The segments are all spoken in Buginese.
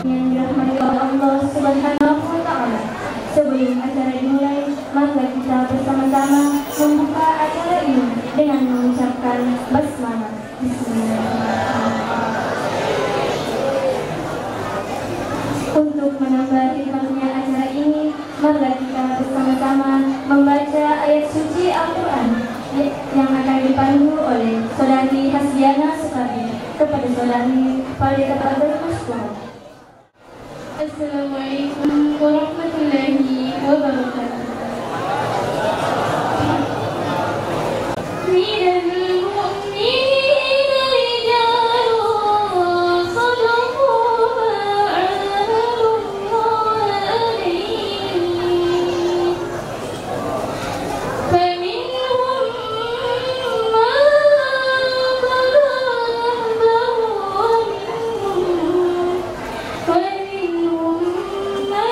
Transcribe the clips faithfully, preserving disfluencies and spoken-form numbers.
Yang dirahmati oleh Allah Subhanahu wa Ta'ala, sebelum acara dimulai, marilah kita bersama-sama membuka acara ini dengan mengucapkan basmalah. Bismillahirrahmanirrahim. Untuk menambah hikmahnya acara ini, marilah kita bersama-sama membaca ayat suci Al-Quran yang akan dipandu oleh Saudari Hasbiana Sukardi. Kepada Saudari, falyatafaddal masykuran. Assalamualaikum warahmatullahi wabarakatuh. من المؤمنين رجال صدقوا ما عاهدوا الله عليه، فمنهم من قضى نحبه ومنهم، ومنهم من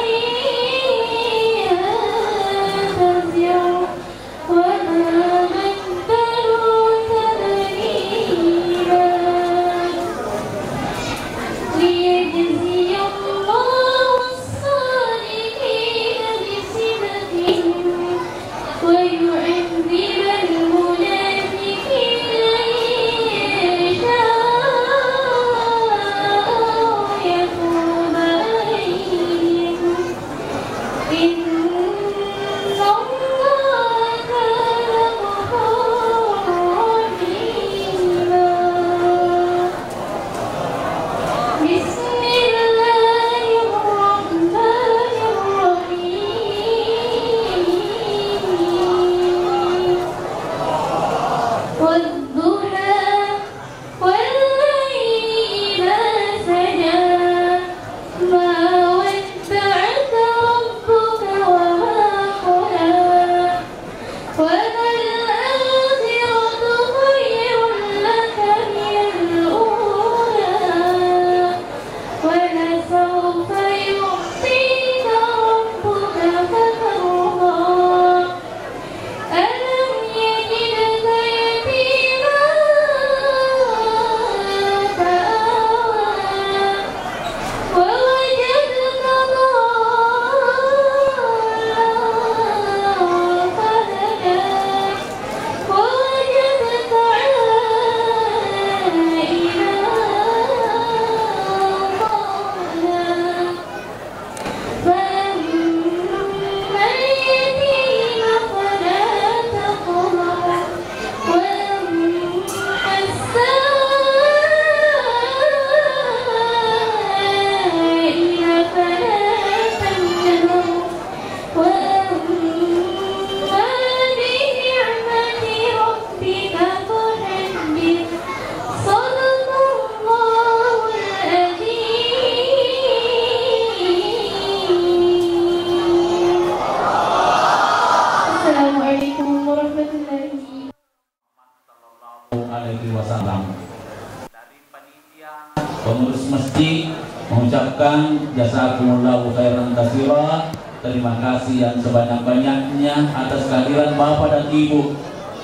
Ucapkan jazakumullahu khairan katsira, terima kasih yang sebanyak-banyaknya atas kehadiran Bapak dan Ibu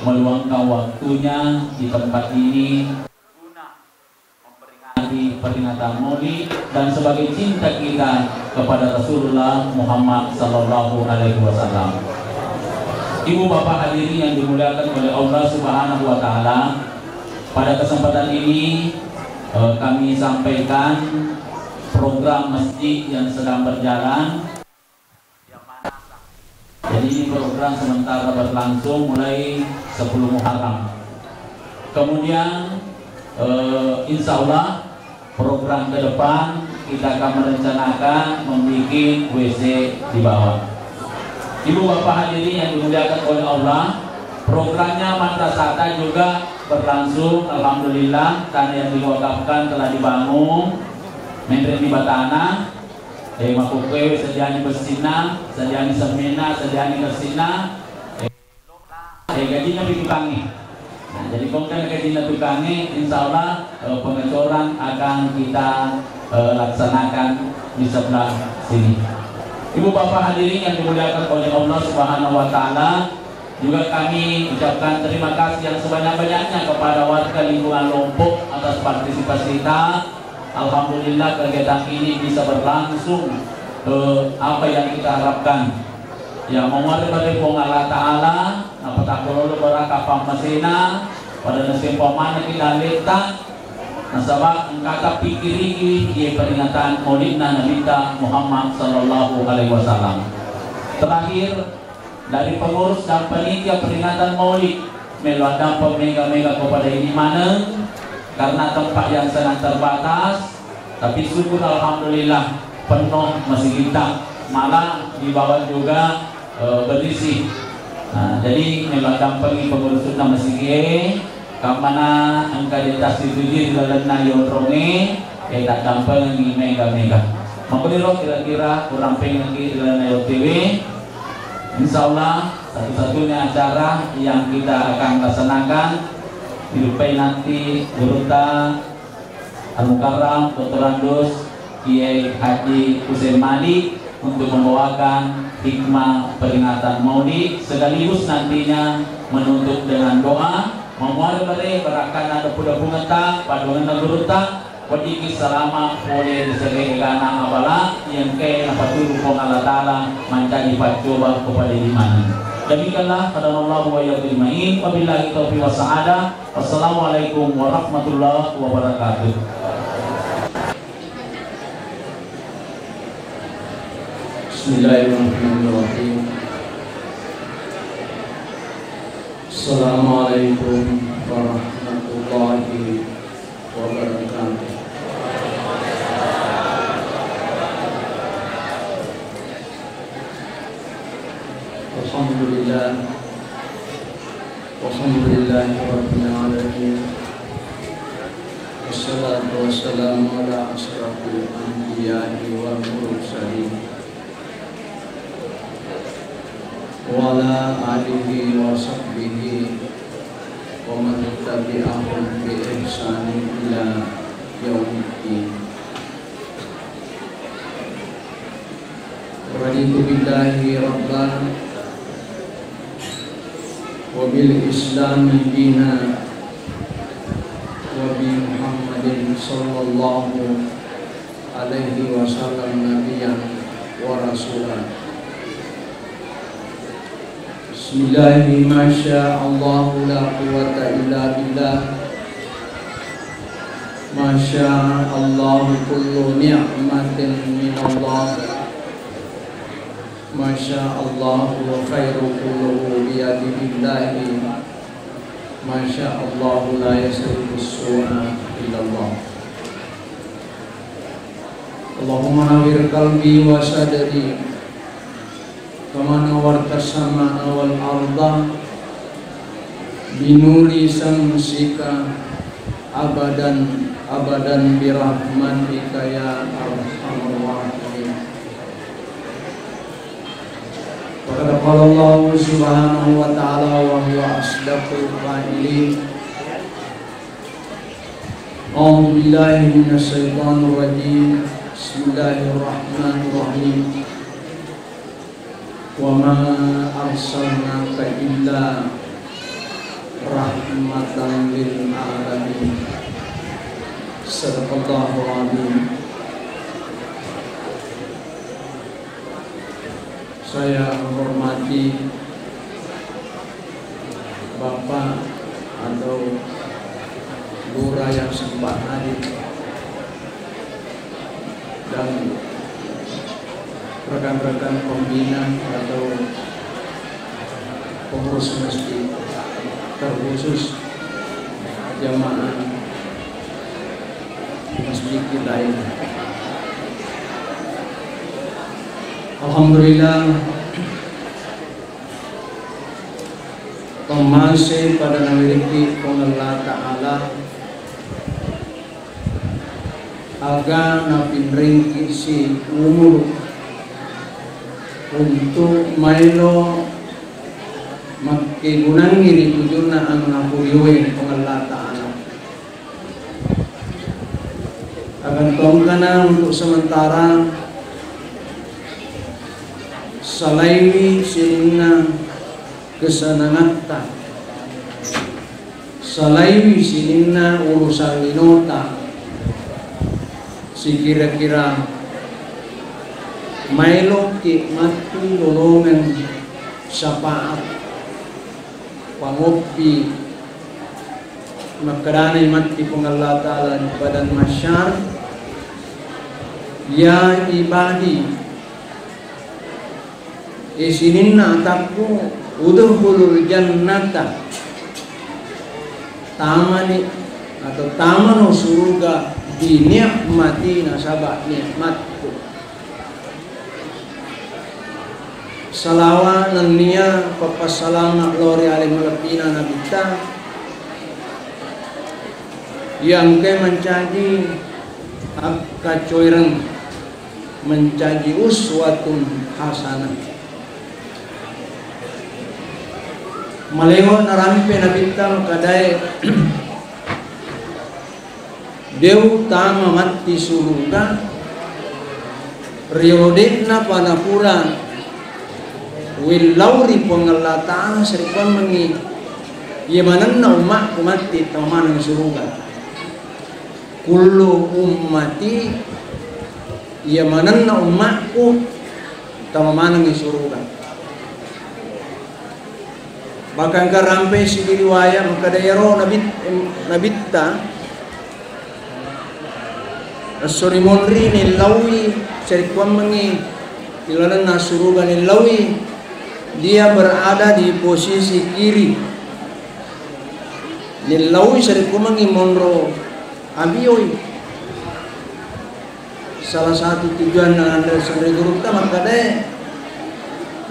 meluangkan waktunya di tempat ini guna memperingati peringatan Maulid dan sebagai cinta kita kepada Rasulullah Muhammad sallallahu alaihi wasallam. Ibu Bapak hadirin yang dimuliakan oleh Allah Subhanahu wa taala, pada kesempatan ini, eh, kami sampaikan program masjid yang sedang berjalan. Jadi, ini program sementara berlangsung mulai sepuluh Muharram. Kemudian, eh, insya Allah program ke depan kita akan merencanakan membuat W C di bawah. Ibu Bapak hadirin yang dimuliakan oleh Allah, programnya madrasata juga berlangsung, alhamdulillah, tanah yang diwakafkan telah dibangun, menre di batana, eh, makkukkuewe sediani bessinna, sediani semmena, sediani kessinna, eh, eh, gajinna pi tukangnge. Nah, jadi kongkana gajinna tukangnge, insya Allah, eh, pengecoran akan kita, eh, laksanakan di sebelah sini. Ibu Bapak hadirin yang dimuliakan oleh Allah Subhanahu wa taala, juga kami ucapkan terima kasih yang sebanyak-banyaknya kepada warga lingkungan Lompok atas partisipasi kita. Alhamdulillah, kegiatan ini bisa berlangsung, eh, apa yang kita harapkan. Ya, mamuare bare Puang Allah Ta'ala, napatakkololo baraka pammasena, pada nasempa maneng kita letta, nasaba engkata pikkiriki ye peringatan maulidna Nabitta Muhammad sallallahu alaihi wasallam. Terakhir, dari pengurus dan panitia peringatan Maulid, melo addampeng mega-mega kepada ini maneng, karena tempat yang sangat terbatas, tapi syukur alhamdulillah penuh masigitta, malah di bawah juga, eh, berisi. Nah, jadi melo addampengi pengurusna masigie, kammana engka de' tassituju ri lalenna yonrongnge, eh, taddampengengi mega-mega. Makkuniro kira-kira urampengengki ri lalenna yottoe. Insya Allah, satu-satunya acara yang kita akan laksanakan, dirupai nanti gurutta Al-Mukarram Doktorandus Kiai Haji Hussein Malik untuk membawakan hikmah peringatan Maulid, sekaligus nantinya menutup dengan doa. Mamuare bare barakkanna deppu-deppungetta, paddoangenna gurutta, weddikki salama pole ri siaga egana abala, iya engkae napaturu Puang Allah Ta'ala mancaji paccoba ko pada imaneng. Demikianlah, hadanallahu wa iyyakum ajma'in. Wabillahi taufiq was sa'adah. Wassalamualaikum warahmatullahi wabarakatuh. Bismillahirrahmanirrahim. Assalamualaikum warahmatullahi wabarakatuh. Alhamdulillah. Alhamdulillahirabbil alamin. Wassalatu wassalamu ala asyrafil anbiya'i wal mursalin. Wa ala alihi wa sahbihi wa man tabi'ahum bi ihsanin ila yaumiddin. Raditu billahi rabban wa bil islami dina wa bi Muhammadin sallallahu alaihi wasallam nabiyyan wa rasulan. Bismillahi, masya Allah, la quwwata illa billah. Masya Allah, kullu ni'matin minallah. Masya Allah, wa khairu kulluhu biyadillahi. Masya Allah, la yasrifu su'a illallah. Allahumma nawwir qalbi wa sadri kama nawwarta sama'a wal arda binuri syamsika abadan abadan birahmatika ya arhamar rahimin. Faqad qala Allahu subhanahu wa ta'ala wa huwa asdaqul qailin. A'udzu billahi minasy syaithanir rajim. Bismillahirrahmanirrahim. Wa ma arsalnaka illa rahmatan lil alamin. Sadaqallahul azim. Saya menghormati Bapak atau Lurah yang sempat hadir dan rekan-rekan pembina atau pengurus masjid, terkhusus jamaah masjid kita ini. Alhamdulillah, tommanse pada nawiriki Puang Allah Ta'ala, aga napinrengki si umur untuk maelo makkegunangngi ri tujunna angapurioe Puang Allah Ta'ala. Agantongkana untuk sementara, salaiwi sininna kesenangatta, salaiwi sininna urusan linota, sikira-kira maeloki matti lolongeng syafaat pangoppi. Makkedanai matti Puang Allah Ta'ala di padang mahsyar, "Ya ibadi, e sininna atakku, udkhulul jannata, tamani atau tamano suruga, bi ni'mati, nasaba nikmatku." Salawa nennia pappassalama lao ri ale malebbina Nabitta, iya engkae mancaji akkacoereng, mancaji uswatun hasanah. Malewa narampe Nabitta makkedae, de' utama matti suruga, riolo de'napa napura uwellau ri Puang Allah Ta'ala, sarekkuammengngi iya manenna ummakku matti tama maneng suruga. Kullu ummati, iya manenna ummakku tama manengngi suruga. Bahkan engka rampe siddi riwayat makkeda iyaro Nabi, Nabitta esso ri monri nellaui, sarekkuammengngi ilalenna suruga nellaui, dia berada di posisi kiri, nellaui sarekkuammengngi monro abioi. Salah satu tujuanna anre senre gurutta makkedae,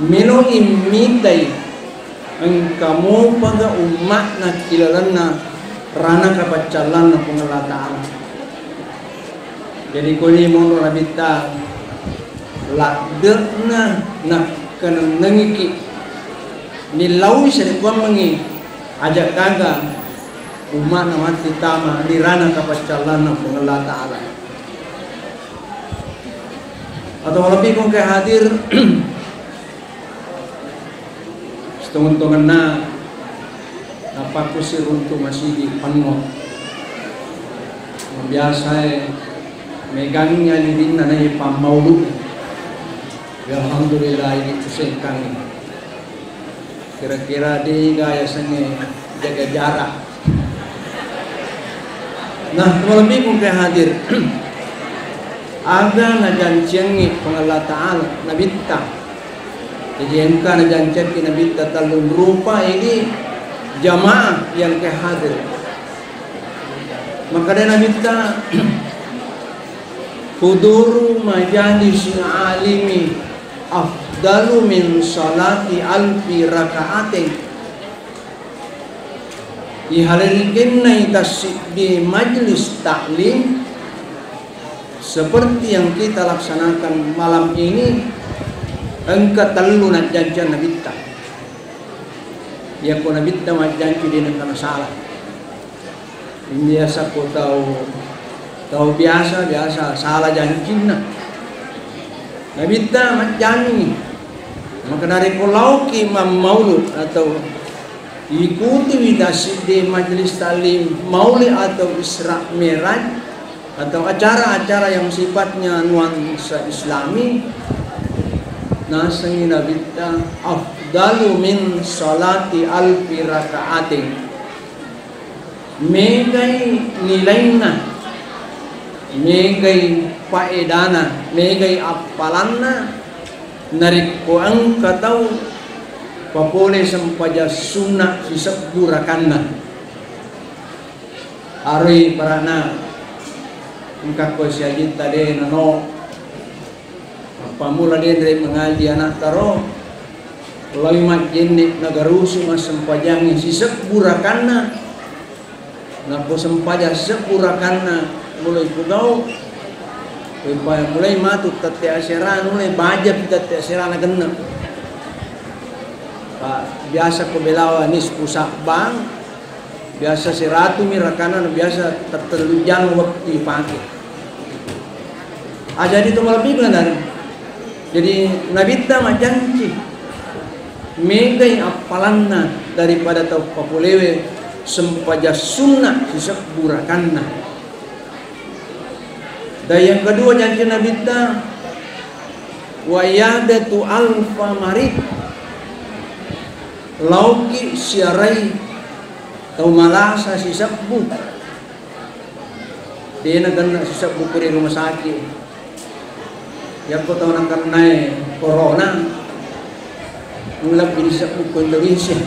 melo'i mitai engka mopaga umma'na ki lalenna ranaka paccallanna Puang Allah Ta'ala. Jadi koni monro Nabitta ladde'na nakkanennengiki, nillaui sarekkuammengngi aja' gaga umma'na matti tama ri ranaka paccallanna Puang Allah Ta'ala. Atau malebbi ko engka hadir, sitongen-tongenna napakku siruntu masigi penno. Biasae megangngi alirinna naiya pammaulu. Ya, alhamdulillah, ini kusengkangi. Kira-kira de' gaga yasengnge jaga jarak. Nah, malebbi ko engka hadir. Aga najanciangngi Puang Allah Ta'ala, Nabitta. Jadi engka najanciakki Nabitta tellung rupa ini jamaah yang ke hadir. Makkeda Nabitta, "Huduru majalisi alimi afdalu min salati alfi rakaatin." Ihalalikenna tassiddi majlis taklim seperti yang kita laksanakan malam ini, engka tellu najjanciang Nabitta. Iyako Nabitta majjanci de' nengka nasala. Biasa ko tau Tau biasa, biasa sala jancinna. Nabitta majjami, maka narekko laoki mammaulu atau ikuti wita siddi majelis taklim maulid atau Isra Mi'raj atau acara-acara yang sifatnya nuansa Islami, nasengi Nabitta afdalu min salati alfi rakaatin. Megai nilainna, megai paedana, megai appalanna narekko engka tau papole sempajang sunna sisebbu rakanna. Aroi barana engka ko siajitta de nano. Mappammula denre mengaji anatta ro, lawi majjenne nagarusu massempajangnge sisebbu rakanna. Nappo sempajang sisebbu rakanna mulai pugau, mulai matu tette asera, mulai bajapi tette asera na genne. Pa biasa ko belawa nisfu Sa'ban, biasa seratu mi rakanna, biasa tettellu jang wettu ipake. Ah, jadi to malebbi benar. Jadi Nabitta majanci megai appalanna daripada tau papolewe sempajang sunna sisebbu rakanna. Dan yang kedua janci Nabitta, wa iyadatu alfa marid. Laoki siarai tau malasa sisebbu. Dena genna sisebbu ko ri rumah sakit. Yakko tau nakennae corona, lebbi disebbu ko Indonesia.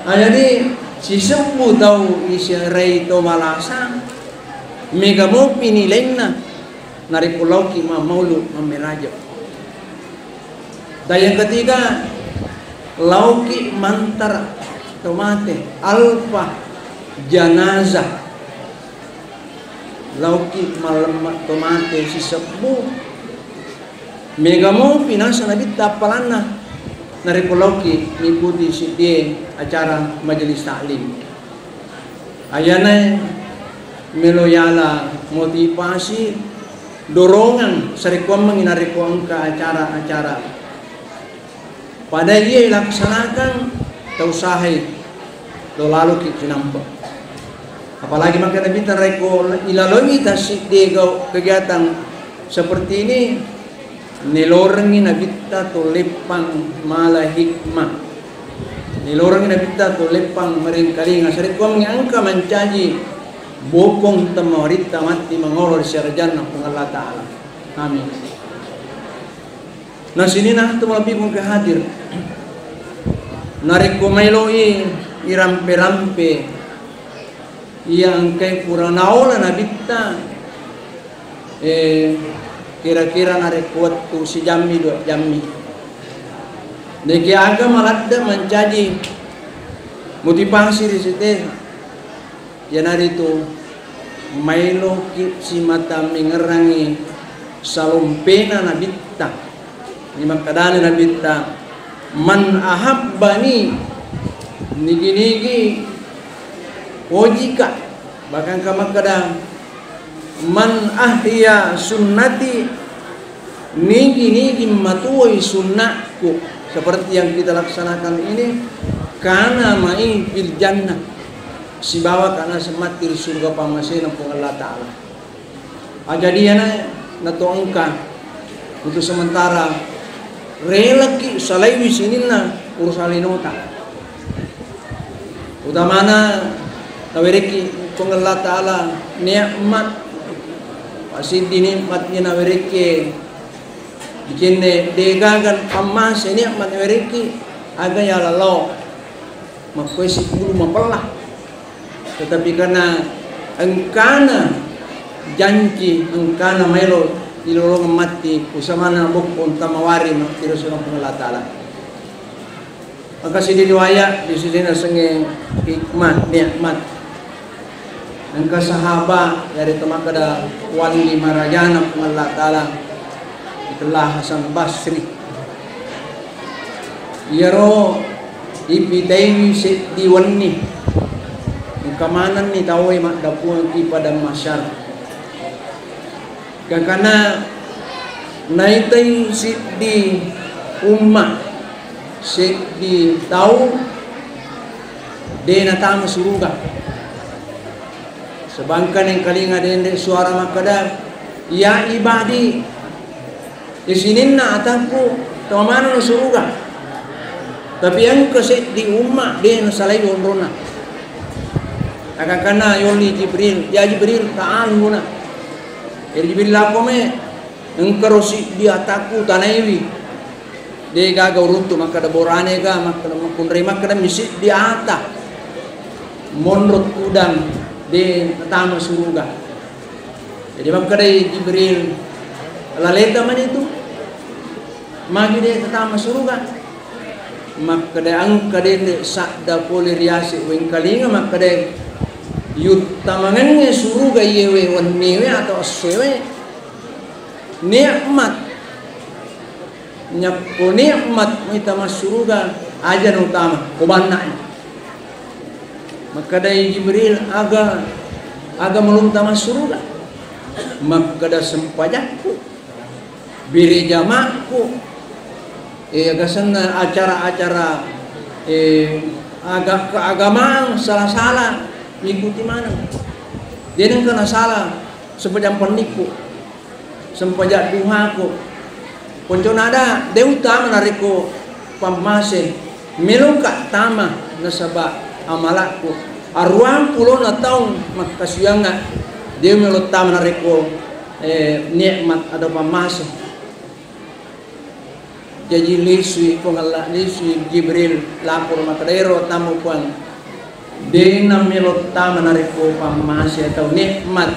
Ah, jadi sisebbu tau isiarai tau malasa, mega mopi nilainna narekko laoki mammaulu mammeraja. Dan yang ketiga, laoki mantara to mate, alfa janazah. Laoki mallemma to mate sisebbu. Mega mopi naseng Nabitta appalanna narekko laoki mengikuti siddie acara majelis taklim. Ayana melo yala motivasi, dorongan sarekkuammengi narekko engka acara-acara. Pada iya ilaksanakan, tau sahai lo laloki cinampa. Apalagi maka Nabitta rekko ilaloi tasiddi gau kegiatan seperti ini, nelorengi Nabitta to leppang mala hikmah. Nelorengi Nabitta to leppang merengkalinga. Sarekkuammengi engka mancaji bokong temawaritta matti mangolo ri serajanna Puang Allah Ta'ala. Amin. Na sininna tu malebbi mungkin hadir. Narekko maeloi irampe-rampe iya engkai pura naola Nabitta, eh, kira-kira narekko wettu sijammi, dua jammi. Neke aga maladde mancaji motivasi ri sete. Iyanaritu maeloki simata mengerangi salompena Nabitta. Ni makkedani Nabitta, "Man ahabbani," nigi-nigi ojika, bahkan ka makkeda, "Man ahya sunnati," nigi-nigi matuwoi sunnakku seperti yang kita laksanakan ini, kana ma'i fil jannah, sibawa kana sematti ri surga pammasena Puang Allah Ta'ala. Ajadiana nato engka untuk sementara relaki salaiwi sininna urusan linota. Utamana nawerekki Puang Allah Ta'ala nikmat, pasiddi nikmat ni nawerekki, bikinne degagan pammase nikmat nawerekki, aga yala lao makkoi sipulu mapella. Tetapi karena engkana janci, engkana maelo ilolongeng matti, usamana bokko untamawari makkiro Puang Allah Ta'ala. Maka siddi riwayat di sini nasengnge hikmah, nikmat. Engka sahaba yari to makkeda wali marajana Puang Allah Ta'ala, itulah Hasan Basri. Iyaro ipitaiwi seddi wenni, engka manenni tauwe maddapuang ki padang mahsyar. Gangkanna naitai siddi umma, siddi tau de natama suruga. Sebangkan engkalinga denre suara makkeda, "Ya ibadi, isininna atakku, tau manenno suruga." Tapi engka seddi umma de nasalai onronna. Agakana yolli Jibril, "Ya Jibril, ta'al huna." Eri Jibril, "Lako me, engkaro siddi atakku tanaiwi." De gaga uruntu makkeda borane ga, makkeda makkunrai makkeda mi siddi ata monro tudang de natama suruga. Jadi makkedai Jibril, "Laleta mani tu, magi de tatama suruga?" Makkeda, "Engka denre sadda pole riase wengkalinga makkeda, yuttamangengnge suruga iyewe wenniwe atau essoewe nikmat. Nyakko nikmat muita massuruga, aja nautama, ko banna." Makkedai Jibril, "Aga, aga melunta massuruga?" Makkeda, "Sempajakku, bere jamakku, eh, agasenna acara-acara, eh, aga-, keagamaan sala-sala mikuti maneng. Denengka nasala sempajang pennikku, sempajang duhaku." Koncona ada, de utama narekko pammase, meloka tama nasaba amalakku. Aruang pulona taung makkasuwiangnga, de melo tama narekko, eh, nikmat atau pammase. Jaji lisui Puang Allah, lisui Jibril lapor makkeda, "Ero tamu Puang, de namelo tama narekko pammase atau nikmat,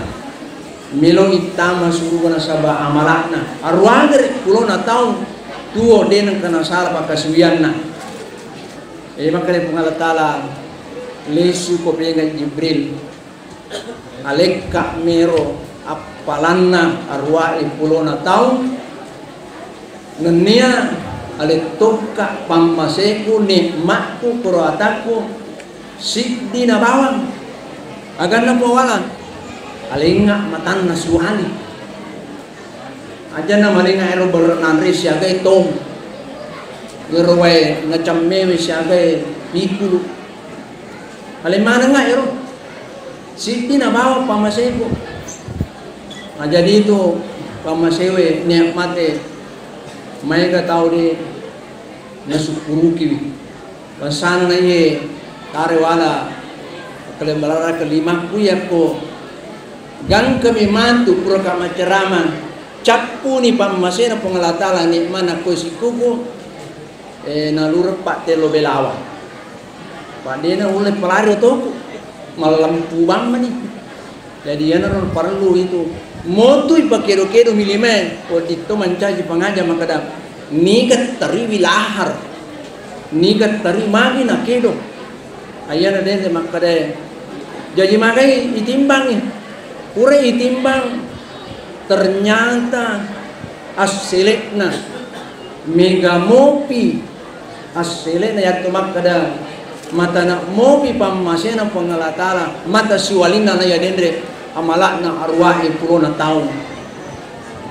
melo ittama suruga nasaba amalakna. Aruagere pulona taung tuo de nengka nasala pakkasuwianna." Jadi makkeda Puang Allah Taala, "Lesu ko penga Jibril, alekka mero appalanna aruae pulona taung, nennia alettokka pammaseku, nikmatku, koroatakku, siddi na bawang." Aganna Puang Allah, alengnga matanna suwali. Ajanna malengnga ero berre nanre siagai tong. Ero wae nacammewe siagai pikulu. Aleng manengnga ero. Siddi nabawa pammaseku. Nah, jadi itu pammasewe nikmate maega tau de nasukkurukiwi. Bangsana na iye tare wala, kale malara kelimakku yakko gangkami matu puraka maccarama, cappuni pammasena Puang Allah Taala nikmana ko sikkuku, eh, nalureppa tello belawa. Padena ulle pelari otoku, mallempu bammani. Jadi iyanaro parellu itu. Motui pakedo-kedo milimae, wedding to mancaji pangaja makkeda, "Niga teriwi lahar, niga teri magi nakedo." Ayana dede makkeda, jaji magai itimbangi. Pura itimbang, ternyata assele'na mega mopi. Assele'na yattu makkeda, matana mopi pammasena Puang Allah Taala, mata siwalinna na iya denre amala'na arwa'e pulona taung.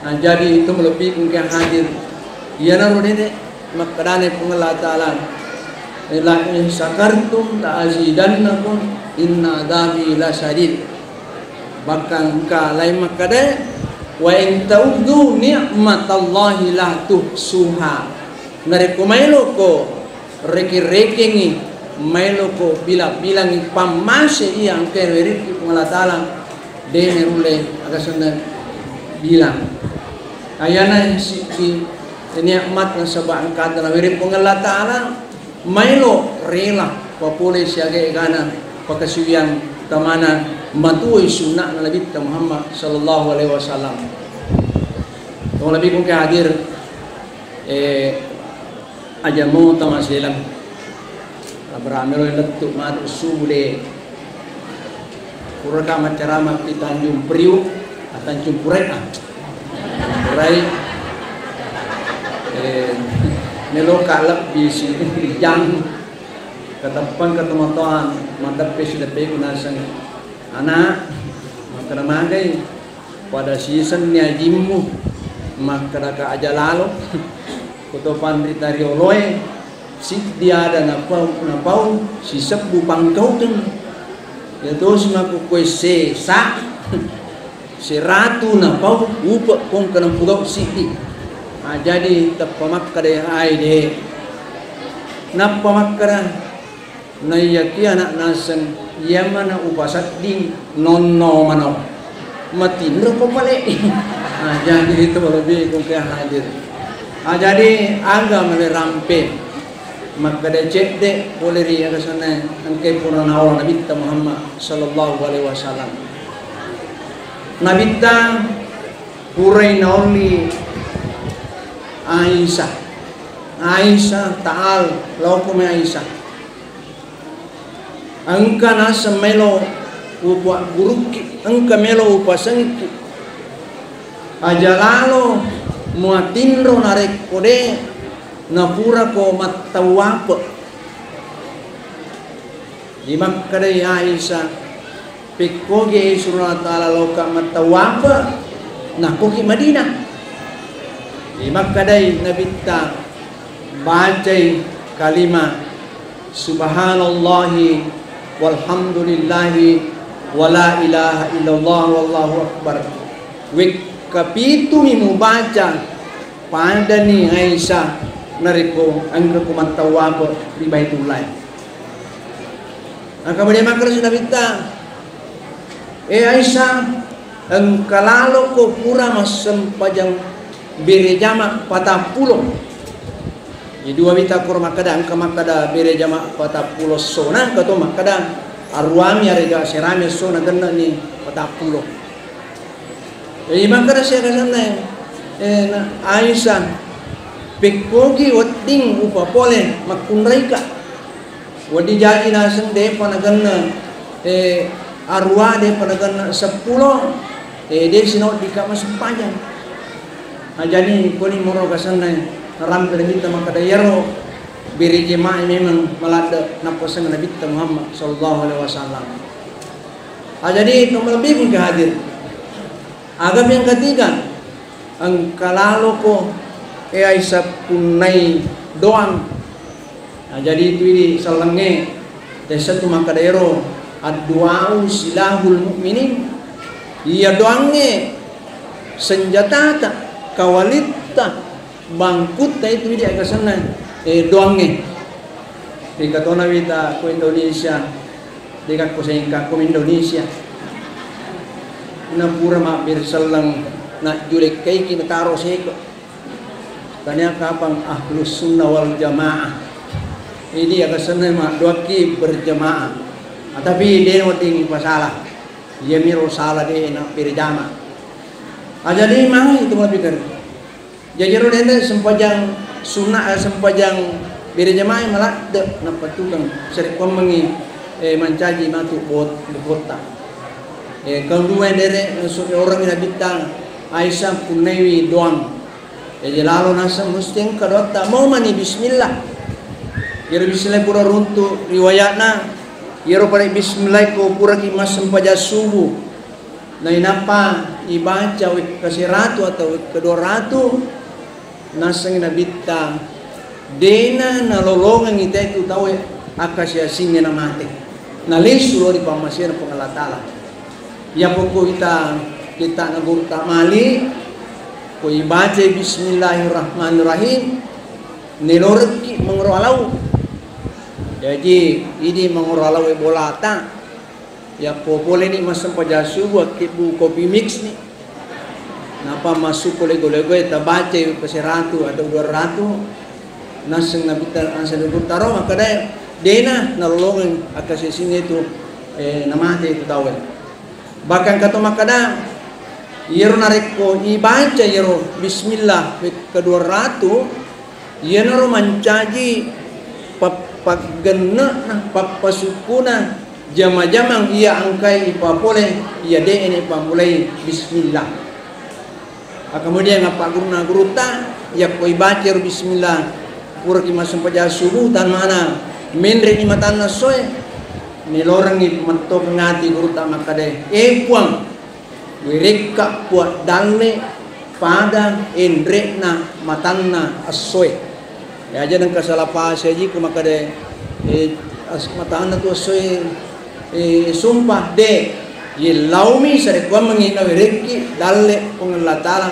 Nah, jadi itu melebbi engka hadir. Iyanaro dede makkedane Puang Allah Taala, "La in syakartum la azidannakum, inna adzabi lasyadid." Bahkan engka lain makkeda, "Wa in ta'uddu ni'matallahi la tuhsuha." Narekko maeloko reke-rekengi, maeloko bilang-bilangi pammase iya engkae nawerekki Puang Allah Taala, de narulle aga senna bilang. Ayana siddi nikmat nasaba engkata nawereng Puang Allah Taala, maelo rela papole siaga egana pakasiwiang tamana matuoi sunna'na Nabitta Muhammad sallallahu alaihi wasallam. Tong lebih kungke hadir, eh, Aja mo tama seleng. Abraham lo lettu matu sude. Puraka macarama pi Tanjung Priuk, ah, Tanjung Purek, ah. Purai, eh, meloka lebbi si jang. Kateppang katomatoang, mateppe sideppe ku naseng. Anak, makkeda magai. Pada sisenni ajimmu, makkedaka aja lalo, koto panrita rioloe, siddi ada napau, napau sisebbu pangkaukeng. Iya tosi makkukue sesa, seratu napau upe kongka nampugau siddi. Ah, jadi teppa makkeda, ai de. Nappa makkeda, Naiyakiya anak naseng, iya mana upasedding nonno mano. Matinro ko pale. Nah, jadi itu lebih kongke hadir. Ah, jadi aga male rampe. Makkeda cedde pole ri aga sana engke pura naola Nabitta Muhammad sallallahu alaihi wasallam. Nabitta purai naolli Aisyah. Aisyah ta'al, laoko mai Aisyah. Engka naseng melo upaggurukki, engka melo upasengikki. Aja lalo muatinro narekko de napurako mattawwape. Dimakkedai Aisyah, pekkogi surona Allah Ta'ala loka mattawwape, nakkoki Madinah. Dimakkedai Nabitta, bacai kalima Subhanallahi walhamdulillahi wala ilaha illallah wallahu akbar. Wekka pitumi mubaca, padani Aisyah narekko engka ko mattawwape ri Baitullah. Engka kemudian makkeda Nabitta, eh Aisyah, engka laloko pura massempajang bere jama patappulo. Jadi dua wita koro makkeda, engka makkeda bere jama patappulo essona, engka to makkeda aruami arega serami essona genneni patappulo. Jadi makkeda siaga sanna, eh, na Aisyah, pekkogi wedding upapole makkunraika. Wedding jaji naseng depa nagenna, eh, arua depa nagenna seppulo, eh, de sinaweddika massempajang. Nah, jadi koni moro kasenna rampe Nabitta makkeda iyaro bere jamaah memang maladde napaseng Nabitta Muhammad sallallahu alaihi wasallam. Ah, jadi nomor lebih pun hadir. Agam yang ketiga, engka laloko, eh, Aisyah punnai doang. Nah, jadi itu idi sellengnge, tessa tu makkeda ero, adduau silahul mukminin. Iya doangnge senjatata, kawalitta, bangkutta itu idi aga senna, eh, doangnge. Ri katona wita ko Indonesia, deka ko sengka ko Indonesia. Na pura mabbere selleng, na julekkaiki na taro seko. Tania kapang ahlus sunnah wal jamaah. Ini aga senna madduakki berjamaah. Ah, tapi de wedding pasala. Iya miro sala de na berjamaah. Ah, jadi mai itu mapikir. Jaji ro dende sempajang sunna, eh, sempajang bere jamaah maladde nappa tukang sarekkuammengngi, eh, mancaji matu bot-, botta. Eh, kaudua dere, eh, su-, orang Nabitta Aisyah punnaiwi doang. Jaji lalo naseng musti engka doatta. Mau mani bismillah. Iyaro bismillah pura runtu riwayatna. Iyaro pada bismillah ko puraki massempajang subuh. Nainappa ibaca wekka seratu atau wekka dua ratu, nasengngi Nabitta, dena nalolongengngi tetu tauwe akkasiasingnge namate. Nalesu lao ri pammasena Puang Allah Ta'ala. Iya pokok ita, kita nagurta mali, ko ibacai Bismillahirrahmanirrahim, nelorekki mengro alau. Jaji, idi mengro alau e bolata, Yappo poleni massempajang subuh, akkibbu kopi mix ni. Napa massuko lego-legoe, tabacai wekka seratu atau dua ratu, nasseng Nabitta, nasseng Nabitta ro makkeda, dena nalolongeng akkasiasingnge tu, eh, namate tu tauwe. Bahkan kato makkeda, iyaro narekko ibaca iyaro bismillah wekka dua ratu, Iyanaro mancaji pappaggenne'na, pappasukkuna jama-jamang iya engkae ipapole, iya de'e napammulai bismillah. Ah, kemudian appaggurunna gurutta, yakko ibaca ro bismillah, puraki massempajang subuh, tan mana menre'ni matanna essoe, melorengngi mettokeng ati gurutta makkeda, "Eh, Puang, Werekka Puang dalle pada enre'na matanna essoe. Ya, aja nengka salah paham siaji ku makkeda, eh, as-, matanna tu essoe, eh, sumpah, de. Ye laomi sarekkuammengngi nawerekki dalle Puang Allah Ta'ala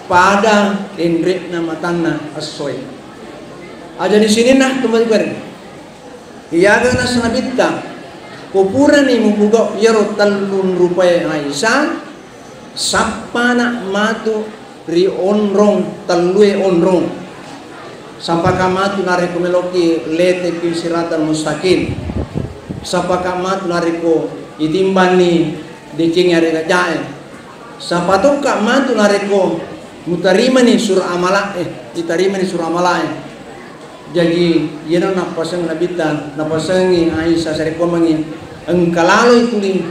pada enre'na matanna essoe. Aja di sininna kembali. Iyaga nasa Nabitta, ko purani mupogau iyaro tellung rupae Aisyah, sappana matu ri onrong tellue onrong. Sappaka matu narekko meloki lete ki siratal mustaqim. Sappaka matu narekko itimbanni decengnge aregajae. Sapatokka matu narekko mutarimani sura amalae, itarimani sura amalae. Jaji, iyana nappaseng Nabitta, napasengi Aisyah sarekkuammengngi engka laloi tuli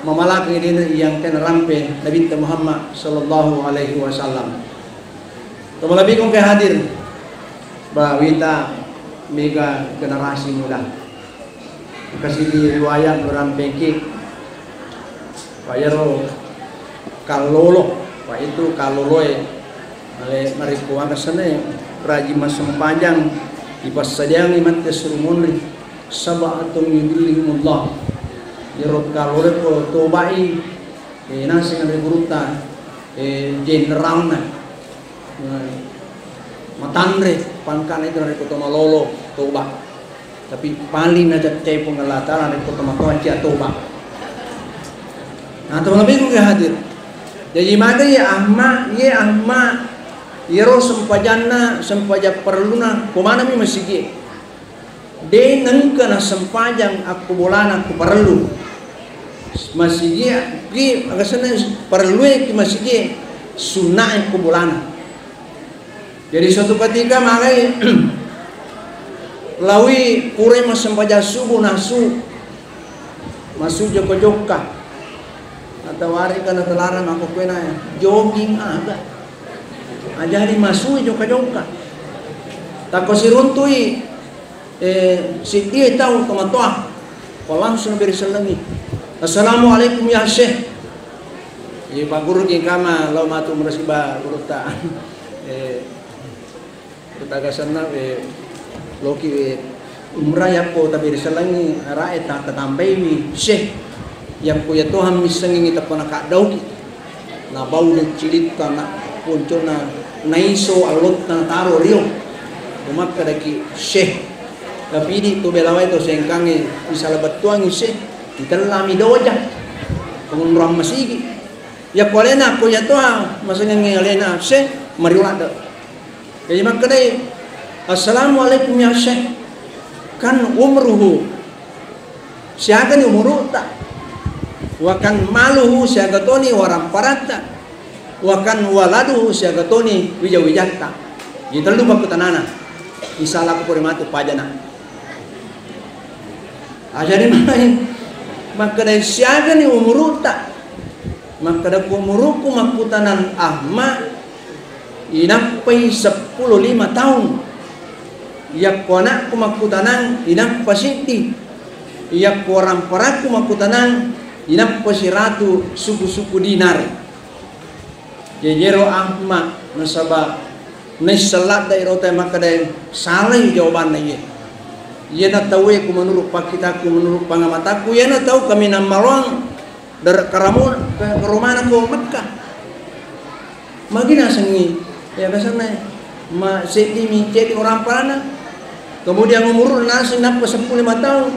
mamalakeng dena yang kena rampe Nabitta Muhammad sallallahu alaihi wasallam. Tomalabiku ke hadir, ba wita mega generasi muda. Kasi di riwayat merampeki. Pak Yaro Kallolo, Pak itu Kalloloe, ale narekko aga senna raji massempajang, ipassadiangi mate suruh monri, sab'atun yudhilluhumullah. Yaro Kallolo ko tobai, eh, naseng ri gurutta, eh, generalna. Nah, matanre pangkana itu narekko to malolo toba. Tapi paling najaccai Puang Allah Ta'ala narekko to matoa cia toba. Nah, to lebih ku hadir. Jadi maka ya Ahmad, ya Ahmad, yero sempajanna, sempajang perluna, ko manami masigi. De nengka nassempajang akko bolana ko parellu. Masigi ki agasenna parellue ki masigi sunnae ko bolana. Jadi suatu ketika magai lawi pura massempajang subuh nasu masu jokka-jokka. Atau hari kana telarang aku kena jogging ada. Ajari masu jokka-jokka. Takko siruntui Eh, siddi tau tomatoa, ko langsung beri sellengi. "Assalamualaikum ya Syekh." Iya, Pak Guru ki kama lao matu merasiba gurutta. Eh, gurutta gasanna, eh, loki, eh, umrah yakko taberi sellengi, arae ta-, tatambaiwi Syekh. Yakko ya Tuhan missengi tappa nakaddauki. Nabau de cilitta na poncona naiso allotta nataro rio. Umakkadaki Syekh. Tapi di tu belawai to sengkange misala bettuangi Syekh. Ditellami doja. Pengunrang masigi. Yakko alena ko ya toa masengengi alena Syekh mariuladde. Jadi makkedai, "Assalamualaikum ya Syekh." Kan umruhu, siagani umurutta, wa kan maluhu, siaga toni waramparatta, wa kan waladuhu, siaga toni wija-wijatta. Jadi tellu makkutanana. Insya Allah ko pole matu pajana. Ajari mai makkedai, "Siagani umurutta?" Makkeda, "Ko umurukku makkutanang Ahmad, inappai seppulo lima taung. Yakko anakku makkutanang, inappa siddi. Yakko waramparakku makkutanang, inappa siratu suku-suku dinar." Jejero Ahmad, nasaba naisseng ladde ero tau makkeda, "Salai jawabanna iye. Iyena tauwe ku menurut pakkitakku, menurut pangamataku, iyena tau kaminang maloang." Dare-, karamu-, ke-, karomana ko Mekkah. Magi nasengngi, ya, biasana, ma-, seddimi, ceddi orang parana. Kemudian umur naseng nappa seppulo lima tahun.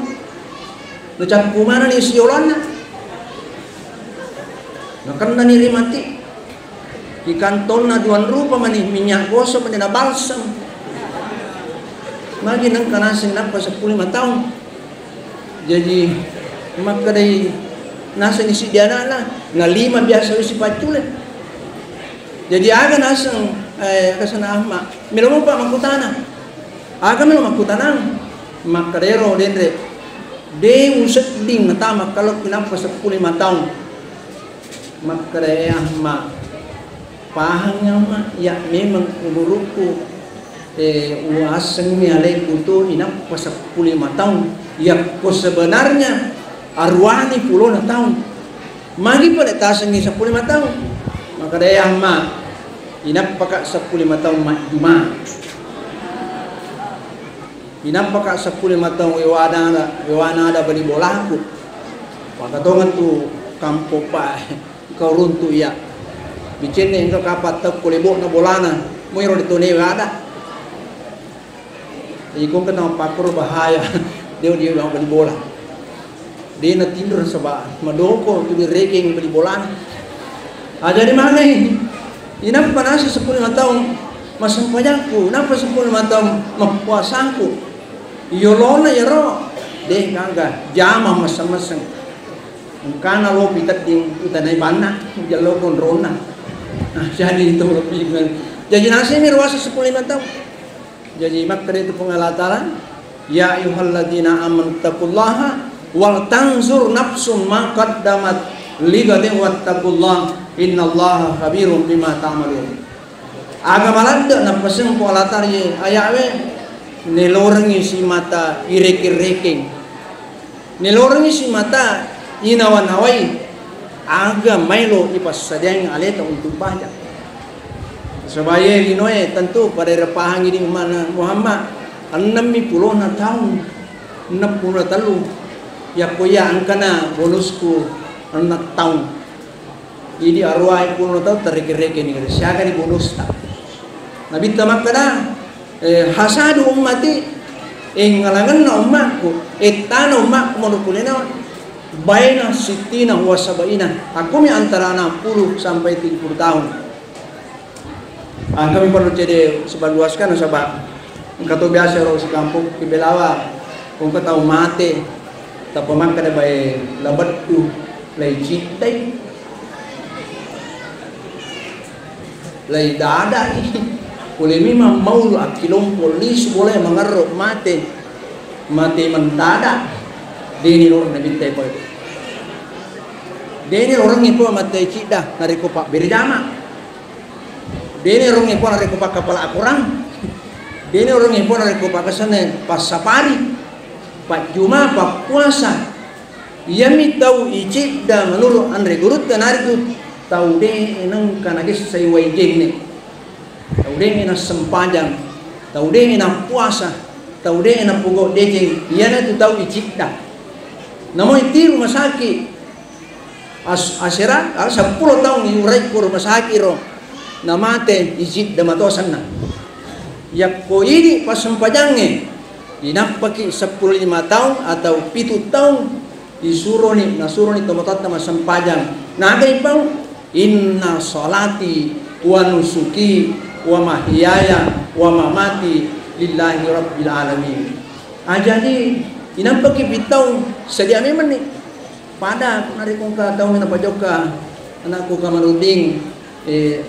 Nacappu manani siolanna. Nakennani ri mati. Ri kantonna duang rupa mani, minyak gosok mani na balsam. Magi nengka naseng nappa seppulo lima tahun. Jaji makkedai nasengngi siddi ana'na, na lima biasa wisi paccule. Jaji aga naseng, eh, aga sana Ahmad, melo mopa makkutana. Aga melo makkutanang? Makkedero denre, de usedding natama kalokku nappa seppulo lima taung. Makkeda, "Eh, Ahmad, pahang, Ahmad, ya memang umurukku, eh, uasengmi alekku tu inappa seppulo lima taung. Yakko sebenarnya aruani pulona taung." Magi pole tasengngi seppulo lima taung? Makkeda, "Ya Amma, inappaka seppulo lima taung majjuma. Inappaka seppulo lima taung wewanada, wewanada bali bolaku. Pakatongeng tu kampong pa engka uruntu iya. Bicenni engka kapang tau ko lebo'na bolana, muiro ditone wada." Iko engka tau mappakoro bahaya, de' dia bali bola. De' natinro nasaba' madoko tu direkeng bali bolana. Ah, jadi maneng, inappa nasi seppulo lima taung massempajangku, inappa seppulo lima taung mappuasangku. Yolona iyaro, de' gaga, jama masseng-masseng. Engkana lopi tedding utanai banna, jalloko onronna. Nah, jadi itu lebih. Jadi nasimi ruasa seppulo lima taung. Jaji makkeda itu Puang Allah Ta'ala, "Ya ayyuhalladzina amanu taqullaha wal tanzur nafsum ma qaddamat lighadin wattaqullaha innallaha khabirum bima ta'malun." Aga maladde' nappaseng Puang Allah Ta'ala ri aya'we, nelorengngi simata irekeng-rekeng. Nelorengngi simata inawa-nawai aga maelo ipassadiang aleta untuk baja. Sebagai linoe tentu pada irapahangi di mana Muhammad ennemmi pulona taung, ennem pulo tellu. Yakko iya engkana bonusku ennem taung. Idi arwai pulona taung terreke-reke ni siaga di bonusta. Nabitta makkeda, eh, hasadu ummati, eh, ngalangenna ummakku, ettana ummakku monro kulinau, baina sittina wa sabaina, akkumi antara enam puluh sampai tujuh puluh tahun. Ah, kami perlu cede sebaluaskan nasaba engka to biasa ro sikampung ki belawa, engka tau mate, tappa makkeda bae labettu, lai ciddai. Lai dadai. Pole memang maulu akkilompo lisu bola mangerro mate. Mate mendadak. Deni lorong nabitta pole. Deni lorong ipo mate cidda narekko pabbere jama. Deni lorong ipo narekko pakkapala akorang. Deni lorong ipo narekko pakasene passapari. Pajjuma pappuasa. Iyami tau icidda menurut anre gurutta naritu tau de nengka nagessai wai jenne, tau de nassempajang, tau de nappuasa, tau de napogau deceng, iyanatu tau icidda. Namo itiru masaki as-, asera, ah, seppulo taung iurai ko rumah sakit ro, namate icidda matosenna. Yakko idi passempajangnge, inappaki seppulo lima taung atau pitu taung, isuroni, nasuroni tomatoatta massempajang. Nagai pau, "Inna salati wa nusuki wa mahyaya wa mamati lillahi rabbil alamin." Ah, jadi, inappaki pitu taung, sedia memenni. Pada narekko engka taung napajokka anakku Kamarudin, eh,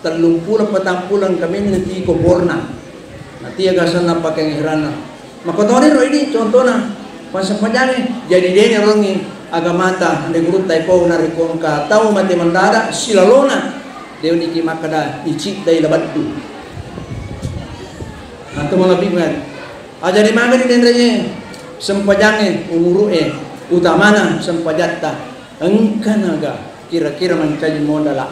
tellumpulo patang pulo engka meni nati ko borna. Nati aga asenna pakeng ihranna. Makkotoni ro idi contona, passempajangnge, jadi deni rongi agamata, ande gurutta ipau narekko engka tau mate mendadak silalona, de niki makkeda iciddai labaddu. Atau malebbi men. Ajari magani denreye sempajangnge umuru'e, utamana sempajatta. Engkanaga kira-kira mancaji modala.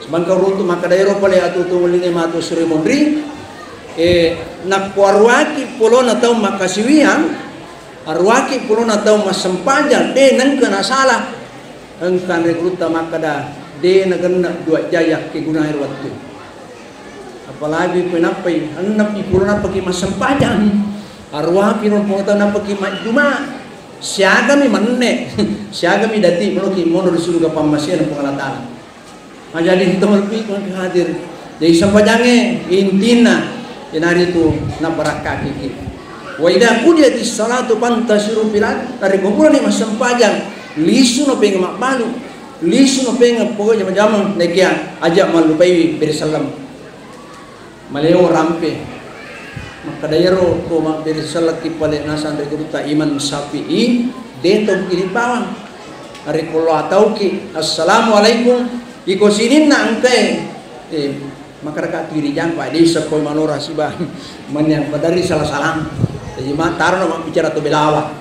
Sebangka uruntu makkeda ero pale atutu welingnge matu suri monri, eh, nakko aruaki polona tau makkasiwiang, aruaki polona tau massempajang, de nengka nasala. Engka anre gurutta makkeda, de nagenna dua jai akkegunai ero wettu. Apalagi ko nappai, ennepi pulo nappaki massempajang. Aruapi ro Puang Ta'ala nappaki majjuma. Siagami menne, siagami dati meloki monro ri suruga pammasena Puang Allah Ta'ala. Nah, jadi kita lebih hadir. Jadi sempajangnge intina, iyanaritu nabarakkakiki. Wa idza qudiyatis salatu fantashiru fil ard. Narekko purani massempajang, lisuno peng mabbalu. Lisuno peng pokoknya jama-jamang, nekia aja mallupaiwi bere selleng. Malewo rampe. Makkeda iyaro ko mabbere sellekki pale nasang ri gurutta Imam Syafi'i, de to kiri bawang. Narekko lo atauki, "Assalamualaikum," iko sininna engkae, eh, makkadaka tu ri jampa, de isseng ko manora siba. Mennang padari salah-salang. Jadi ma-, tarona mabbicara to belawa.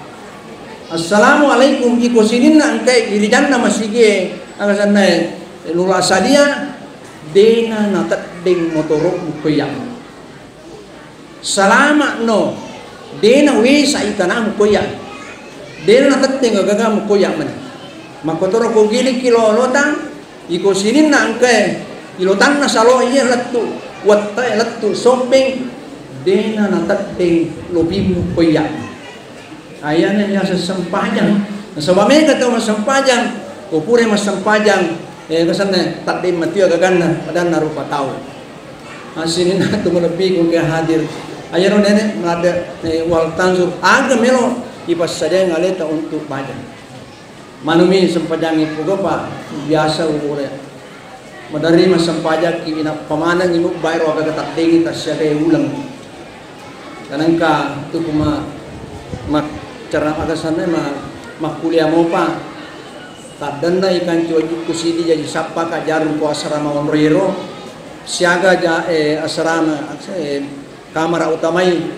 Assalamualaikum, iko sininna engkae irijanna masigie, aga sannae, lula sadia, dena nateddeng motoro'mu ko iya. Salama'no, dena wesa itanamu ko iya. Dena nateddeng gagamu ko iya mani. Makkotoro ko giliki lo lotang, iko sininna engkae ilotanna salo iya lettu, wattae lettu sobbeng, dena nateddeng lobimmu ko iya. Ayana biasa sempajang. Nasaba mega tau massempajang, ko pura massempajang, eh, kesanna taddeng matia gaganna, padanna rupa tau. Asininna tu malebbi ku ke hadir. Ayaro nene melada, eh, wal tanzur. Aga melo ipassadiang aleta untuk baca. Manumi sempajangnge puga, Pak, biasa umure. Maderri massempajakki, inappa manengngi mubbairo aga-aga taddengngi tassiagai uleng. Kanengka tu kuma mak-, cara agasanna ma-, makkuliah mopa. Taddenna ikancu wajukku sidi jaji sappaka jarung ko asrama onroiro. Siaga ja-, eh, asrama, eh, kamara utamai.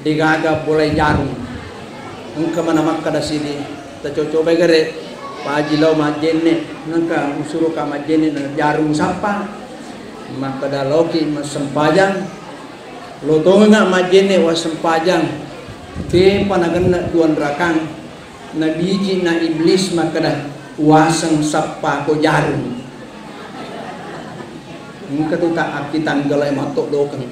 Degaga bolai jarung. Engka mana makkada sidi, tacocobai gare, paji lao majjenne, nengka usuruka majjenne na jarung sappa. Makkada laoki massempajang, lotongenga majjenne wassempajang, tepa nagenna duanrakang, nabiji na iblis makkada, waseng sappa ko jarung. Engka tu tak akki tanggalai matto dokeng.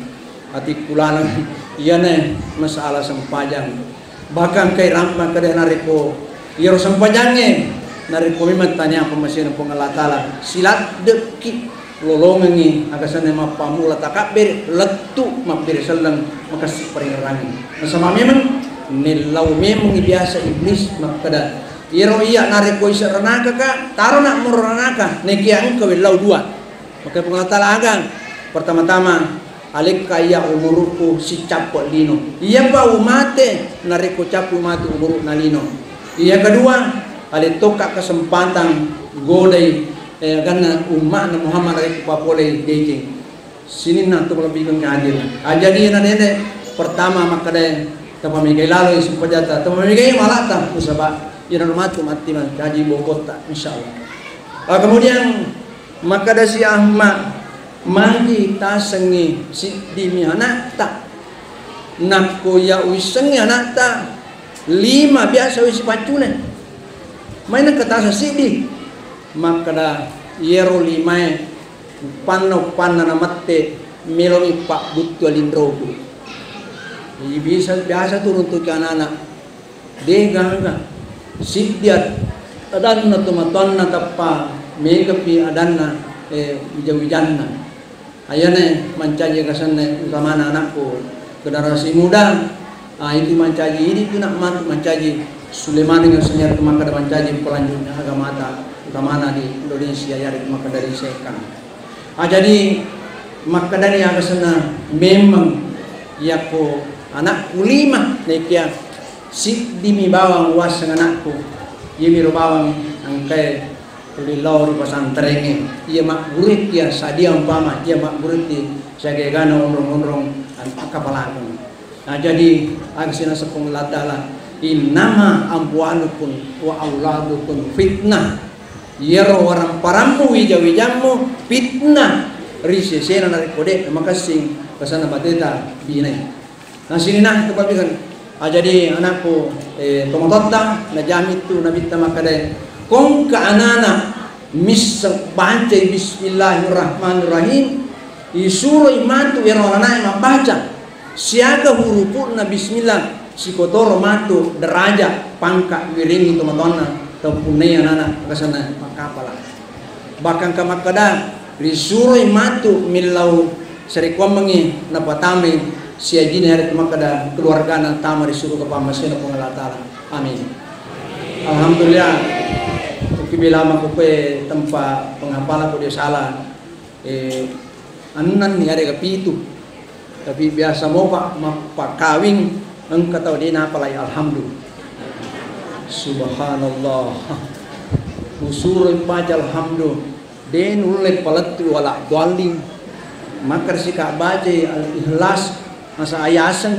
Atikkulaleng iyana masalah sempajang. Bahkan kai ramma kada narekko iyaro sempajangnge, narekko memang tania pemmasena Puang Allah Ta'ala, siladdekki lolongengi agasanna mappamula takabbere, lettu mabbere selleng, makassi paringerrangi. Nasaba memang nellau memang biasa iblis makkada, iyaro iya narekko isa ranaka ka, taro nak moro ranaka, nekia engka wellau dua. Maka Puang Allah Ta'ala agang, pertama-tama, alekka iya umurukku sicappu lino. Iyapa umate narekko cappu matu umurukna lino. Iya kedua, ale tokka kesempatan godai, eh, ganna umma'na Muhammad narekko papolei deceng. Sininna tu malebbikeng hadir. Ah, jadi na nene pertama makkada tapamegai lalo sempajata, tapamegai malata, nasaba iyana matu matti mancaji bokotta, insyaallah. Ah, kemudian Makkadasi Ahmad, magi tasengngi siddimi anakta. Nakko iya uissengngi anakta, lima biasa uisi paccune. Mai nengka taseng siddi. Makkada iyaro limae uppanna, uppanna namette melomi pabbuttu alinroku. Jadi bisa biasa turun tu ke anak-anak. De gaga. Siddi ad-, adanna tomatoanna tappa megapi adanna, eh, wija-wijanna. Ayana mancaji agasanna utamana anakku generasi muda. Ah, itu mancaji idi tu nak matu mancaji Sulaiman dengan senior tu makkada mancaji pelanjutnya agamata utamana di Indonesia yari tu makkada di Sekang. Ah, jadi makkedani aga senna memeng yakko anakku lima, naikia siddimi bawang uwasseng anakku, iyamiro bawang engkae tuli lao ri pesantrengnge, iya maggurukki iya sadia umpama iya maggurukki siaga-agana onrong-onrong anu, akkapalakeng. Nah, jadi aga sinaseppung Allah Ta'ala, "Innama amwalukum wa auladukum fitnah." Iyaro warang-parammu, wija-wijammu fitnah ri sesena narekko de' makessing kesana bateta binai. Nah, sininna kepabbikeng. Ah, jadi anakku, eh, tomatoatta najami tu nabitta makkeda, kongka anana misseng bancai Bismillahirrahmanirrahim, isuroi matu ero ananae mabbaca siaga hurupu'na bismillah, sikotoro matu deraja pangka wirengngi tomatoanna tau punnai anana, makasana makkapala. Bahkan ka makkeda, risuroi matu millau sarekkuammengngi napatamai siajina, iyaretu makkeda keluargana tama ri suruga pammasena Puang Allah Ta'ala. Amin. Alhamdulillah. Uki bela makkukue tempa penghafala ko dia salah. Eh, enneng ni arega pitu. Tapi biasa mopa mappakawing engka tau de' napalai alhamdu. Subhanallah. Usuroi baca alhamdu. De' nulle palettu wala dhalin. Maka sika bacai al-ikhlas, masa ayaseng,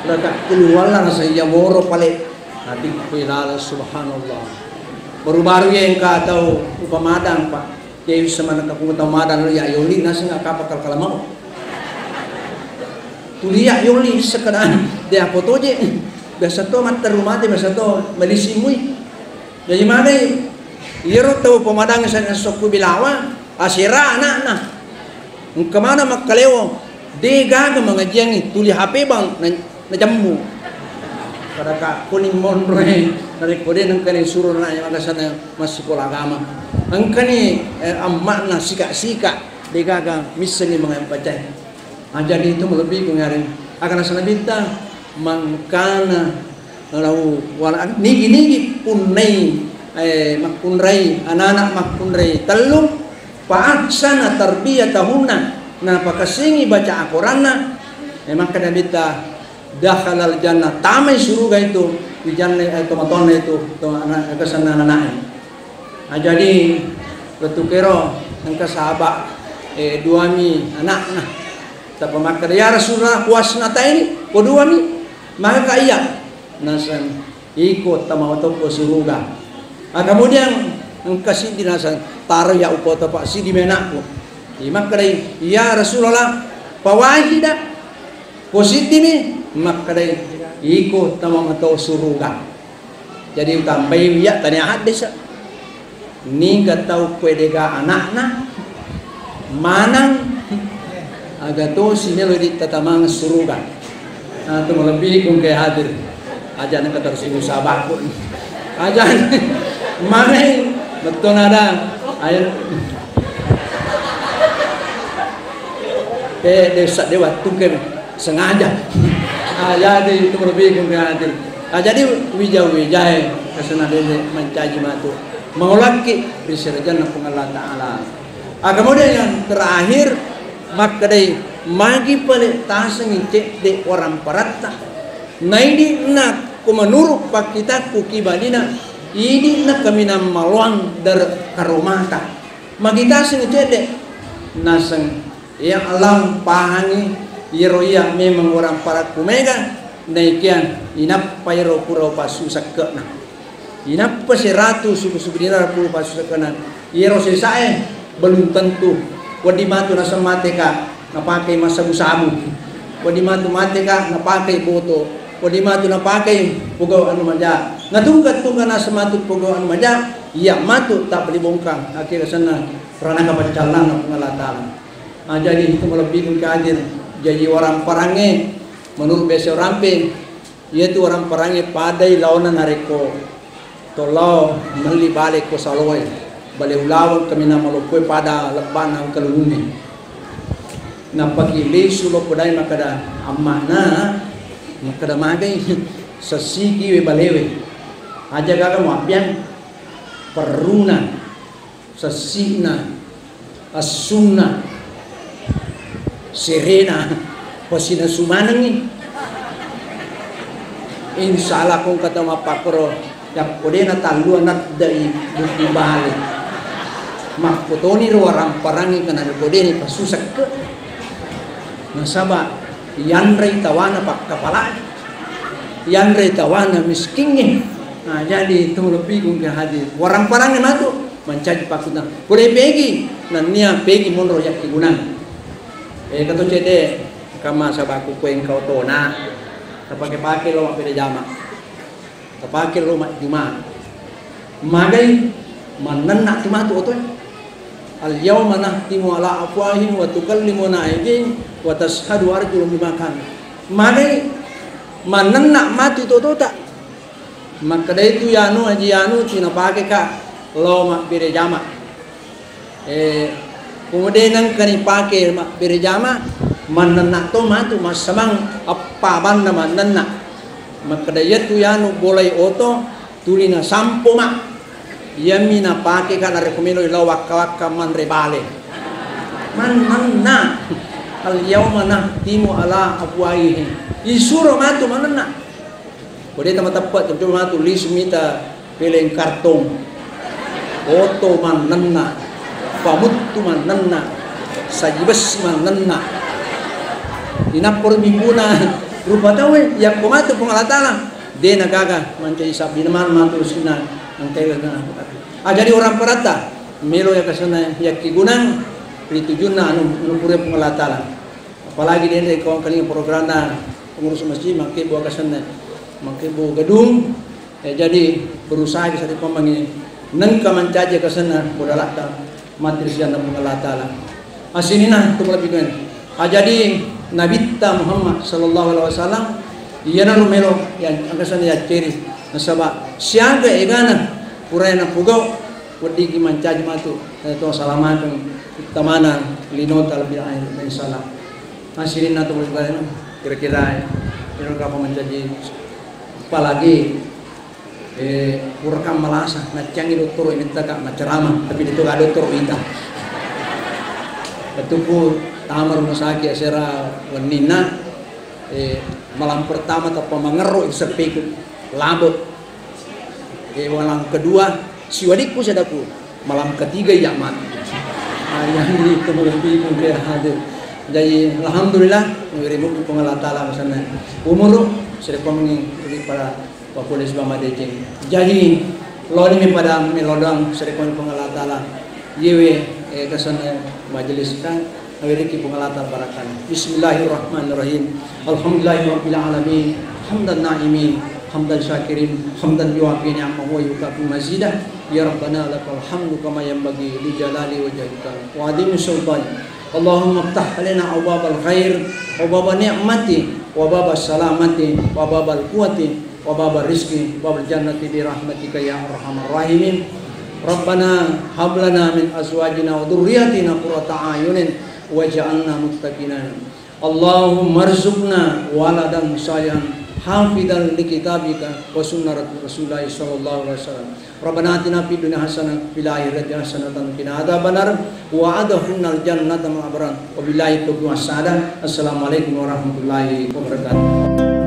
raka kuluwalla, masa iya moro pale. Ati ko ilala, subhanallah. Baru-baru iya engka tau upamadang, Pak. Iya, bisa maneng kapung tau madang, iya, yoli naseng kapakal kalamau. Tuli iya yoli sekedar dia foto je. Biasa to matteru mate, biasa to melisi mui. Jadi magai, iyaro tau pemadang sa-, sokku bilawa, asera anakna. Engka mana makkaleo, de gaga mangajiangi, tuli H P bang, na-, najammu. Pada ka kuning monroe, narekko de nengkani suro anaknya maka sana massikola agama. Engkani, eh, amma'na sika-sika, de gaga missengi mangampacai. Ah, jadi itu melebihi kengari. Akan asal nabitta mangkana lau wala nigi-nigi punnai, eh, makkunrai, anak-anak makkunrai tellu, fa ahsana tarbiyatahunna, napakasingi baca akoranna, eh, maka nabitta dakhalal jannah, tamai suruga itu, wijanna, eh, tomatoanna itu, to anak, kesenna anak. Nah, jadi, wettu kero engka sahaba, eh, duami anakna. Tappa makkeda, "Ya Rasulullah, puasna taini, ko duami?" Maka iya, naseng, "Iko tamawa tokko suruga." Ah, kemudian engka siddi naseng, "Taro ya upoto, Pak, siddi menakku." Iya, makkedai, "Ya Rasulullah, fawahida, ko siddimi?" Makkedai, "Iko tamawa to suruga." Jadi utambai wiya tania haddesa. Niga tau kue dega anakna manang aga tosi melo di tatamang suruga. Nah, tu melebihi kung ke hadir. Aja nak kata sungguh sabaku. Aja maneng betul ada. Ayo. Eh, desa dewa tungke sengaja. Ah, jadi itu lebih mungkin hadir. Ah, jadi wija-wijae kesena dede mancaji matu. Maulaki risirajanna Puang Allah Ta'ala. Ah, kemudian yang terakhir, makkedai magi pale tasengi cedde orang paratta. Naidi na ko menurut pakkitakku kibalina, idi na kaminang maloang dar karomata. Magi tasengi cedde naseng Iya, alang pahangi, iyaro iya memang orang parakku mega, naikia inappa iyaro pura upassu sekke'na. Inappa seratu suku-suku dinara pura upassu sekke'na. Iyaro sesae belum tentu. Wedding matu naseng mate ka, napakai massabu-sabu. Wedding matu mate ka, napakai boto. Wedding matu napakai pogau anu maja. Natungka-tungka naseng matu pogau anu maja, iya matu tak beli bongkang. Akhirnya senang. Ranaka paccallanna Puang Allah Ta'ala. Ah, jadi itu malebbi engka hadir. Jaji orang parangnge, menurut biasa orang pe, iyatu orang parangnge padai laona narekko to lao melli bale ko saloe, bale ulaweng kaminang maloppoe pada lebbana engka lulungnge. Nappaki lisu lo podai makkeda, "Amma'na," makkeda, "Magai sessiki we balewe. Aja gaga muabbiang perruna." Sessi'na, assunna, serena, pasinasu manengngi. Insya Allah, kong kata mappakkoro, yakko dena tallua naddai buku bale. Makkotoni ro waramparangngi kana ko dena pasusakke. Nasaba yanrei tawana pakkapalai. Yanrei tawana miskingnge. Nah, jadi itu lebih kong ke hadir. Waramparangngi matu. Mancaji pakkutana. Pole pegi, nennia pegi monro yakkegunang. Eh, kato cede, kama sabaku kue engka otona. Tapake-pake lo mabbere jama. Tapake lo majjuma. Magai mannenna tu matu otoe. Al yauma nahtimu ala afwahihim wa tukallimuna aidihim wa tashhadu arjuluhum bima kanu. Magai mannenna matu tu otota. Makkedai tu Yanu, Haji Yanu, tu napake ka lao mabbere jama. Eh, kemudian nengkani pake mabbere jama, mannenna to matu massamang appabanna mannenna. Makkeda iya tu Yanu bolai oto, tuli nasampo ma. Iyami napake ka narekko melo lao wakka-wakka manre bale. Mannenna. Al yauma nahtimu ala afwahihim. Isuro matu mannenna. Ko de tamateppe, coba matu lisu mita peleng kartong. Oto mannenna, pamuttu mannenna, saji bessi mannenna. Inapporo mibuna rupa tauwe, yakko matu Puang Allah Ta'ala, De' nagaga mancaji sabbina matu sinna engkae. Ah, jadi orang paratta melo ya kasenna yakkigunang ri tujunna anu, anu pura Puang Allah Taala. Apalagi de' engkalinga programna pengurus masjid, makkebbu kasenna, makkebbu gedung. Eh, jadi berusaha kita di kombangi nengka mancaji kasenna bodalatta mati ri sianna Puang Allah Taala. Asininna tu malebbi kuen. Ah, jadi Nabitta Muhammad sallallahu alaihi wasallam iyanaro melo ya engkasenna yacceri. Nasaba siaga egana purana pugau weddingki mancaji matu, eh, to salamakeng uttamana linota lebbi akhir insyaallah. Asininna tu malebbi kuen kira-kira, eh, kira-kira apa mancaji apalagi Eh, purakang malasa, naccangi dottoro mittaka maceramah, tapi de' to ga dottoro ita. Bettuku tama rumah sakit asera wenninna, eh, malam pertama tappa mangerro iseppeku, labe. Eh, malam kedua, siwadikku sedaku, malam ketiga iya mati. Ah, iya, itu lebih mungkin hadir. Jadi, alhamdulillah, mengirimu Puang Allah Taala misalnya umur, serekomengi pada Papole sibawa madeceng. Jaji, loni mi pada melodang serekon Puang Allah Taala. Yewe, eh, kesan, eh, majelis kan, awiriki Puang Allah Taala barakan. Bismillahirrahmanirrahim. Alhamdulillahirabbil alamin. Hamdan na'imin, hamdan syakirin, hamdan yuwafi ni'amahu wa yukafi mazidah. Ya Rabbana lakal hamdu kama yanbaghi li jalali wajhika wa azimi sultanik. Allahumma iftah alaina abwabal khair, wa baba ni'mati, wa baba salamati, wa babal quwwati, wa baba rizqi, wa babal jannati bi rahmatika ya arhamar rahimin. Rabbana hab lana min azwajina wa dzurriyyatina qurrata a'yunin waj'alna muttaqina. Allahumma rzuqna waladan shalihan hafizan li kitabika wa sunnati Rasulillah sallallahu alaihi wasallam. Rabbana atina fid dunya hasanah wa fil akhirati hasanatan wa qina adzabannar wa adkhilnal jannata ma'al abrar. Wabillahi taufiq was sa'adah. Assalamualaikum warahmatullahi wabarakatuh.